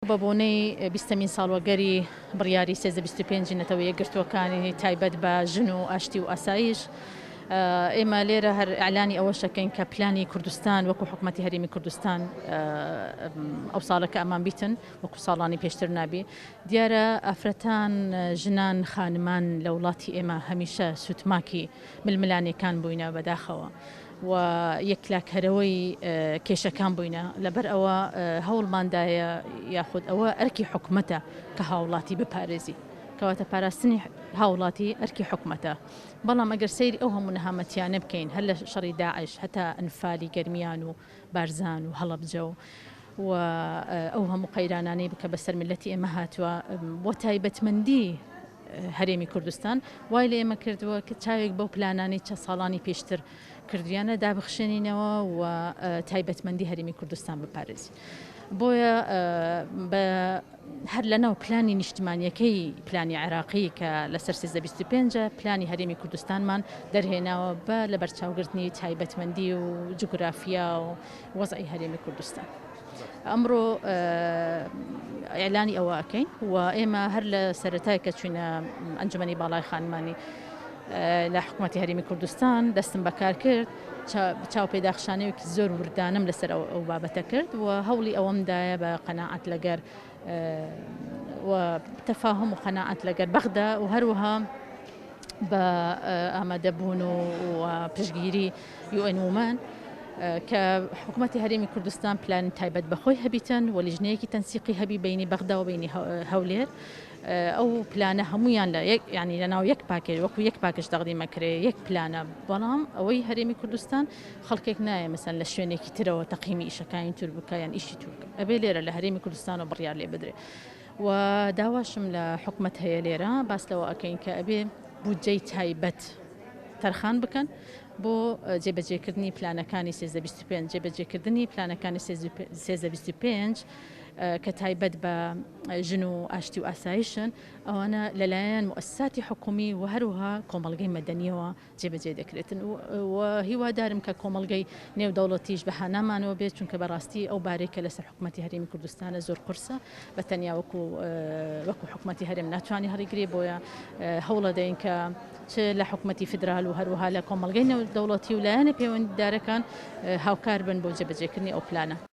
بە بۆنەی بیستەمین ساڵوەگەری بڕیاری 1325 نەتەوە یەکگرتووەکانی تایبەت بە ژن و ئاشتی و ئاسایش، ئێمە لێرە هەر ئیعلانی ئەوەش ئەکەین کە پلانی کوردستان وەکو حکومەتی هەرێمی کوردستان ئەو ساڵە کە ئەمان بیتن وەکو ساڵانی پێشتر نابی. دیارە ئافرەتان، ژنان، خانمان لە وڵاتی ئێمە هەمیشە سوتماکی ململانێکان بووینە بەداخەوە و یەکلاکەرەوەی کێشەکان بووینە، لەبەر ئەوە هەوڵماندایە یاخود ئەوە ئەرکی حکومەتە کە هاوڵاتی بپارێزی، کەواتە پاراستنی هاوڵاتی ئەرکی حکومەتە، بەڵام ئەگەر سەیری ئەو هەموو نەهامەتیانە بکەین هەر لە شەڕی داعش هەتا ئەنفالی گەرمیان و بارزان و هەڵەبجە و و ئەو هەموو قەیرانانەی کە بەسەر میللەتی ئێمە هاتووە و تایبەتمەندی هەرێمی کوردستان وای لە ئێمە کردووە کە چاوێک بەو پلانانەی چە ساڵانی پێشتر کردویانە دابخشێنینەوە و تایبەتمەندی هەرێمی کوردستان بپارێزین. بۆیە بە هەر لەناو پلانی نیشتمانیەکەی پلانی عێراقی کە لەسەر 1325 پلانی هەرێمی کوردستانمان دەرهێناوە بە لەبەرچاوگرتنی تایبەتمەندی و جوگرافیا و وەزعی هەرێمی کوردستان. ئەمڕۆ ئیعلانی ئەوە ئەکەین و ئێمە هەر لە سەرەتای کە چوینە ئەنجومەنی باڵای خانمانی لە حکوومەتی هەرێمی کوردستان دەستم بەکار کرد چاو پێداخشانەوەکی زۆر وردانم لەسەر ئەو بابەتە کرد و هەوڵی ئەوەمدایە بە قەناعەت لەگەر و تەفاهم و قەناعەت لەگەر بەغدا و هەروەها بە ئامادەبوون و پشتگیری UN Women کە حکوومەتی هەرێمی کوردستان پلانی تایبەت بە خۆی هەبیتن و لیژنەیەکی تەنسیقی هەبی بینی بەغدا و بینی هەولێر ئەو پلانە هەمویان لە یەک ینی لە ناو یەک پاکێج وەکو یەک پاکێج تەقدیمەکرێ یەک پلانە بەڵام ئەوەی هەرێمی کوردستان خەڵکێک نایە مەسەن لە شوێنێکی ترەوە تەقیمی ئیشەکانی تور بکە یان ئیشی تور بکە ئەبێ لێرە لە هەرێمی کوردستانەوە بڕیار لێ بدرێ و داواشم لە حکومەت هەیە لێرە باس لەوە ئەکەین کە ئەبێ بودجەی تایبەت تەرخان بکەن بۆ جێبەجێکردنی پلانەکانی 1325 جێبەجێکردنی پلانەکانی 1325 کە تایبەت بە ژن و ئاشتی و ئاسایشن ئەوانە لەلایەن موئەسساتی حکومی و هەروەها کۆمەڵگەی مەدەنیەوە جێبەجێ دەکرێتن و هیوادارم کە کۆمەڵگەی نێودەوڵەتیش بە هانامانەوە بێت چونکە بەڕاستی ئەو بارەی کە لەسەر حکومەتی هەرێمی کوردستانە زۆر قورسە بە تەنیا وەکو وەکو حکومەتی هەرێم ناتوانانی هەڵیگرێ بۆیە هەوڵەدەین کە چ لە حکومەتی فیدرال و هەروەها لە کۆمەڵگەی نێودەوڵەتی و لایەنە پەیوەندیدارەکان هاوکار بن بۆ جێبەجێکردنی ئەو پلانە.